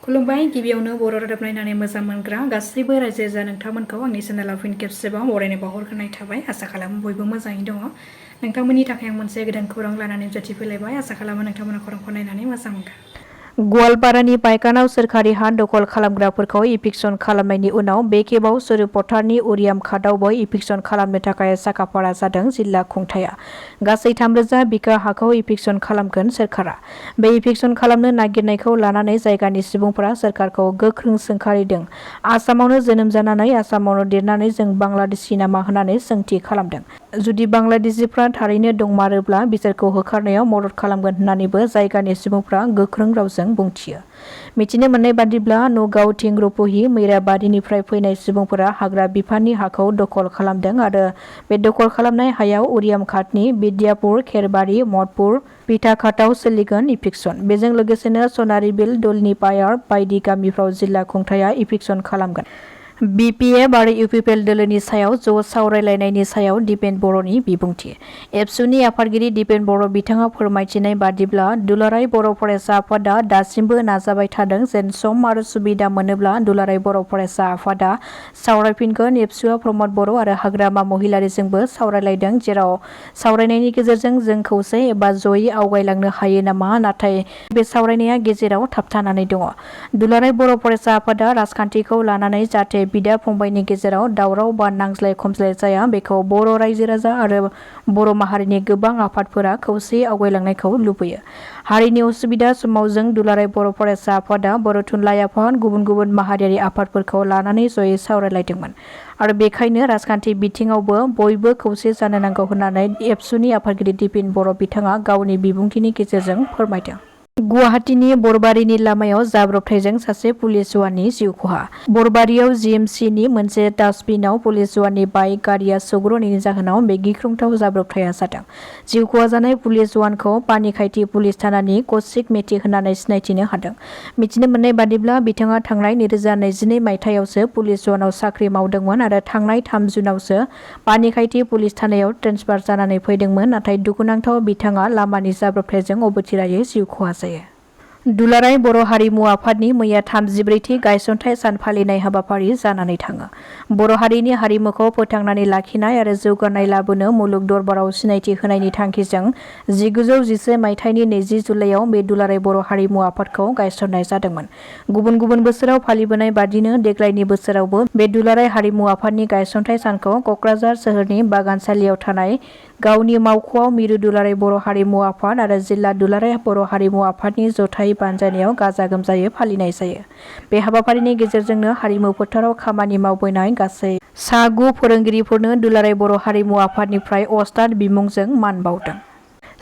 खुलुमबाय गिबियावनो बर' रादाब नायनानै मोजां मोनग्रा गासैबो रायजो राजा नोंथांमोनखौ आंनि चेनेलाव फिन खेबसेबाव बरायनाय बावहरग्रोनाय थाबाय। आसा खालामो बयबो मोजाङै दङ। नोंथांमोननि थाखाय आं मोनसे गोदान खौरां लानानै नुजाथिफैलायबाय। आसा खालामो नोंथांमोना खौरांखौ नायनानै मोजां मोनगोन। गवालपारानि पायखानाव सोरखारि हा दखल खालामग्राफोरखौ इभिक्सन खालामनायनि उनाव बे खेबाव सुरुपथारनि उरियाम खादावबो इभिक्सन खालामनो थाखाय साखाफारा जादों जिल्ला खुंथाया। गासै 3,000 बिघा हाखौ इभिक्सन खालामगोन सोरखारा। बे इभिक्सन खालामनो नागिरनायखौ लानानै जायगानि सुबुंफोरा सोरखारखौ गोख्रों सोंखारिदों। आसामावनो जोनोम जानानै आसामावनो देरनानै जों बांलादेशि नामा होननानै सोंथि खालामदों। जुदि बांलादेशिफ्रा थारैनो दंमारोब्ला बिसोरखौ होखारनायाव मदद खालामगोन होननानैबो जायगानि सुबुंफ्रा गोख्रों रावजों बुंथियो। मिथिनो मोननाय बादिब्ला नगाव थिंग्रपुहि मैराबारिनिफ्राय फैनाय सुबुंफोरा हाग्रा बिफाननि हाखौ दखल खालामदों आरो बे दखल खालामनाय हायाव उरियाम खातनि बिद्यापुर, खेरबारि, मदपुर, पिटाखाताव सोलिगोन इभिक्सन। बेजों लोगोसेनो सनारिबिल, दुलनिपायार बायदि गामिफ्राव जिल्ला खुंथाया इभिक्सन खालामगोन। बिपिएफ आरो इउपिपिएल दोलोनि सायाव ज' सावरायलायनायनि सायाव दिपेन बर'नि बिबुंथि। एबसुनि आफादगिरि दिपेन बर' बिथाङा फोरमायथिनाय बादिब्ला दुलाराय बर' फरायसा आफादा दासिमबो नाजाबाय थादों जेन सम आरो सुबिदा मोनोब्ला दुलाराय बर' फरायसा आफादा सावरायफिनगोन। एबसुआ प्रमद बर' आरो हाग्रामा महिलारिजोंबो सावरायलायदों, जेराव सावरायनायनि गेजेरजों जों खौसे एबा जयै आवगायलांनो हायो नामा, नाथाय बे सावरायनाया गेजेराव थाबथानानै दङ। दुलाराय बर' फरायसा आफादा राजखान्थिखौ लानानै जाहाथे बिदा फंबायनि गेजेराव दावराव बा नांज्लाय खमज्लाय जाया, बेखौ बर' रायजो राजा आरो बर' माहारिनि गोबां आफादफोरा खौसेयै आवगायलांनायखौ लुबैयो। हारिनि असुबिदा समाव जों दुलाराय बर' फरायसा आफादा, बर' थुनलाइ आफाद, गुबुन गुबुन माहारियारि आफादफोरखौ लानानै जयै सावरायलायदोंमोन आरो बेखायनो राजखान्थि बिथिङावबो बयबो खौसे जानो नांगौ होननानै एबसुनि आफादगिरि दिपेन बर' बिथाङा गावनि बिबुंथिनि गेजेरजों फोरमायदों। गुवाहाटीनि बरबारिनि लामायाव जाब्रबथायजों सासे पुलिस जवाननि जिउ खहा। बरबारियाव जिएमसिनि मोनसे डास्टबिनाव पुलिस जवाननि बाइक गारिया सौग्रावनायनि जाहोनाव बे गिख्रंथाव जाब्रबथाया जादों। जिउ खहा जानाय पुलिस जवानखौ पानिखायथि पुलिस थानानि कौशिक मेथि होननानै सिनायथिनो हादों। मिथिनो मोननाय बादिब्ला बिथाङा थांनाय 2022 मायथाइयावसो पुलिस जवानाव साख्रि मावदोंमोन आरो थांनाय 3 जुनावसो पानिखायथि पुलिस थानायाव ट्रेन्सफार जानानै फैदोंमोन, नाथाय दुखुनांथाव बिथाङा लामानि जाब्रबथायजों अबथिरायै जिउ खहा जायो। दुलाराय बर' हारिमु आफादनि मैया 34थि गायसनथाइ सान फालिनाय हाबाफारि जानानै थाङो। बर' हारिनि हारिमुखौ फोथांनानै लाखिनाय आरो जौगानाय लाबोनो मुलुग दरबाराव सिनायथि होनायनि थांखिजों 1911 मायथाइनि 20 जुलाइआव बे दुलाराय बर' हारिमु आफादखौ गायसननाय जादोंमोन। गुबुन गुबुन बोसोराव फालिबोनाय बादिनो देग्लायनि बोसोरावबो बे दुलाराय हारिमु आफादनि गायसनथाइ सानखौ कक्राझार सोहोरनि बागानसालियाव थानाय गावनि मावख'आव मिरु दुलाराय बर' हारिमु आफाद आरो जिल्ला दुलाराय बर' हारिमु आफादनि जथाय बानजायनायाव गाजा गोमजायै फालिनाय जायो। बे हाबाफारिनि गेजेरजोंनो हारिमु फोथाराव खामानि मावबोनाय गासै सा 9 फोरोंगिरिफोरनो दुलाराय बर' हारिमु आफादनिफ्राय अस्ताद बिमुंजों मान बावदों।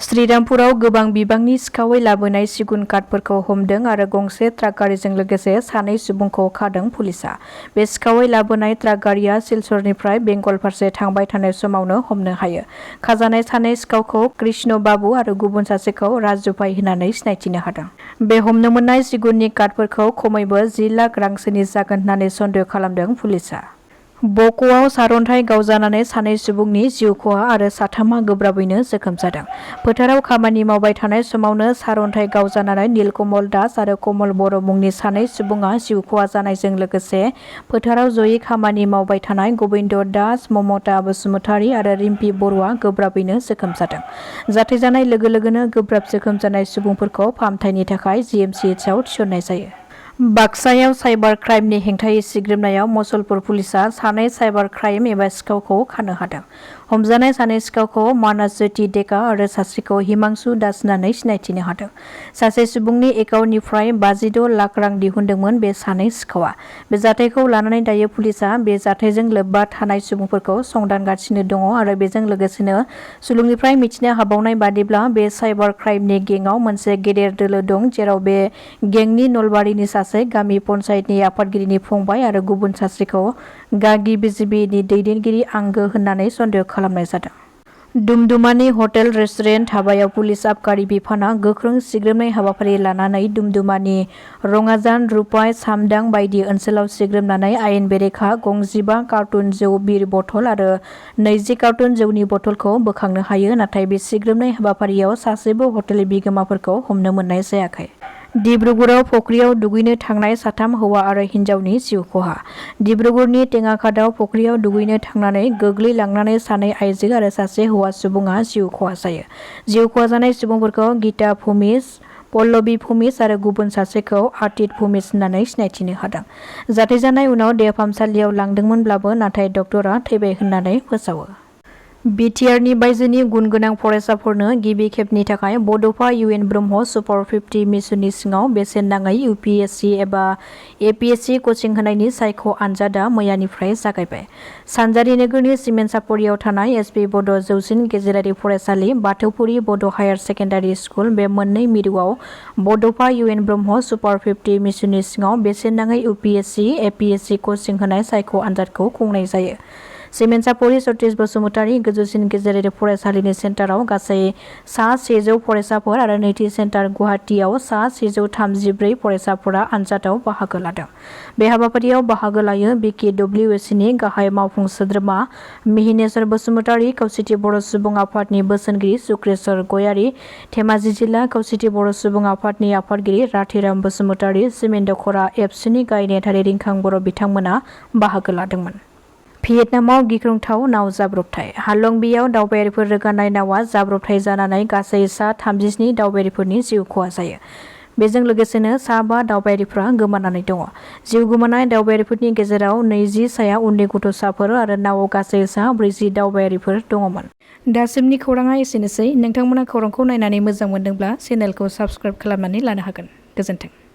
श्रीरामपुराव गोबां बिबांनि सिखावै लाबोनाय सिगुन काठफोरखौ हमदों आरो गंसे ट्राक गारिजों लोगोसे 2 सुबुंखौ खादों पुलिसा। बे सिखावै लाबोनाय ट्राक गारिया सिलचरनिफ्राय बेंगल फारसे थांबाय थानाय समावनो हमनो हायो। खाजानाय 2 सिखावखौ कृष्ण बाबु आरो गुबुन सासेखौ राजु भाई होननानै सिनायथिनो हादों। बे हमनो मोननाय सिगुननि काठफोरखौ खमैबो 10 लाख रांसोनि जागोन होननानै सन्देह खालामदों पुलिसा। बक'आव सारअन्थाइ गावजानानै 2 सुबुंनि जिउ खहा आरो 3 गोब्राबैनो जोखोम जादों। फोथाराव खामानि मावबाय थानाय समावनो सारअन्थाइ गावजानानै नीलकमल दास आरो कमल बर' मुंनि 2 सुबुङा जिउ खहा जानायजों लोगोसे फोथाराव जयै खामानि मावबाय थानाय गबिन्द दास, ममता बसुमतारी आरो रिम्पि बर'आ गोब्राबैनो जोखोम जादों। जाथाय जानाय लोगो लोगोनो गोब्राब जोखोम जानाय सुबुंफोरखौ फाहामथायनि थाखाय जिएमसिएचआव थिसननाय जायो। बाक्सायाव साइबार क्राइमनि हेंथायै सिग्रोमनायाव मसलपुर पुलिसा 2 साइबार क्राइम एबा सिखावखौ खानो हादों। हमजानाय 2 सिखावखौ मानास ज्योति डेका आरो सासेखौ हिमांशु दास होननानै सिनायथिनो हादों। सासे सुबुंनि एकाउन्टनिफ्राय 56 लाख रां दिहुनदोंमोन बे 2 सिखावा। बे जाथायखौ लानानै दायो पुलिसा बे जाथायजों लोब्बा थानाय सुबुंफोरखौ संदानगासिनो दङ आरो बेजों लोगोसेनो सुलुंनिफ्राय मिथिनो हाबावनाय बादिब्ला बे साइबार क्राइमनि गेंआव मोनसे गेदेर दोलो दं, जेराव बे गेंनि नलबारिनि सासे गामि पन्चायतनि आफादगिरिनि फंबाय आरो गुबुन सासेखौ गागि बिजिबिनि दैदेनगिरि आंगो होननानै सन्देह खालामनाय जादों। दुमदुमानि हटेल रेस्टुरेन्ट हाबायाव पुलिस आबगारि बिफाना गोख्रों सिग्रोमनाय हाबाफारि लानानै दुमदुमानि रङाजान, रुपाय, सामदां बायदि ओनसोलाव सिग्रोमनानै आयेन बेरेखा 15 कार्टुन जौ बिर बथल आरो 20 कार्टुन जौनि बथलखौ बोखांनो हायो, नाथाय बे सिग्रोमनाय हाबाफारियाव सासेबो हटेल बिगोमाफोरखौ हमनो मोननाय जायाखै। डिब्रुगड़आव फख्रियाव दुगैनो थांनाय साथाम हौवा आरो हिन्जावनि जिउ खहा। डिब्रुगड़नि टेङाखादाव फख्रियाव दुगैनो थांनानै गोग्लैलांनानै सानै आइजो आरो सासे हौवा सुबुङा जिउ खहा जायो। जिउ खहा जानाय सुबुंफोरखौ गीता भुमिज, पल्लबी भुमिज आरो गुबुन सासेखौ आतित भुमिज होननानै सिनायथिनो हादों। जाथाय जानाय उनाव देहा फाहामसालियाव लांदोंमोनब्लाबो नाथाय डक्टरा थैबाय होननानै फोसावो। बिटिआरनि बायजोनि गुन गोनां फरायसाफोरनो गिबि खेबनि थाखाय बड'फा इउएन ब्रह्म सुपार 50 मिसननि सिङाव बेसेन नाङै इउपिएससि एबा एपिएससि कचिं होनायनि सायख' आनजादा मैयानिफ्राय जागायबाय। सानजारि नोगोरनि सिमेन्ट सापरियाव थानाय एसपि बड' जौसिन गेजेरारि फरायसालि, बाथौफुरि बड' हायार सेकेन्डारि स्कुल बे मोननै मिरुआव बड'फा इउएन ब्रह्म सुपार 50 मिसननि सिङाव बेसेन नाङै इउपिएससि एपिएससि कचिं होनाय सायख' आनजादखौ खुंनाय जायो। सिमेन्ट सापरि सतीश बसुमतारी गोजौसिन गेजेरारि फरायसालिनि सेन्टाराव गासै सा 100 फरायसाफोर आरो नैथि सेन्टार गुवाहाटीआव सा 134 फरायसाफोरा आनजादाव बाहागो लादों। बे हाबाफारियाव बाहागो लायो बिकिडब्लिउएसि गाहाय मावफुं सोद्रोमा मिहिनेश्वर बसुमतारी, खौसेथि बर' सुबुं आफादनि बोसोनगिरि सुक्रेश्वर गयारी, धेमाजि जिल्ला खौसेथि बर' सुबुं आफादनि आफादगिरि राथिराम बसुमतारी, सिमेन्ट दख'रा एबसुनि गाहाय नेहाथारि रिंखां बर' बिथांमोना बाहागो लादोंमोन। भियेटनामाव गिख्रंथाव नाव जाब्रबथाय। हालं बियाव दावबायारिफोर रोगानाय नावा जाब्रबथाय जानानै गासै सा 37 दावबायारिफोरनि जिउ खहा जायो। बेजों लोगोसेनो सा 5 दावबायारिफ्रा गोमानानै दङ। जिउ गोमानाय दावबायारिफोरनि गेजेराव 20 साया उन्दै गथ'साफोर आरो नावआव गासै सा 40 दावबायारिफोर दङमोन। दासिमनि खौराङा एसेनोसै। नोंथांमोना खौरांखौ नायनानै मोजां मोनदोंब्ला चेनेलखौ साबस्क्राइब खालामनानै लानो हागोन। गोजोन्थों।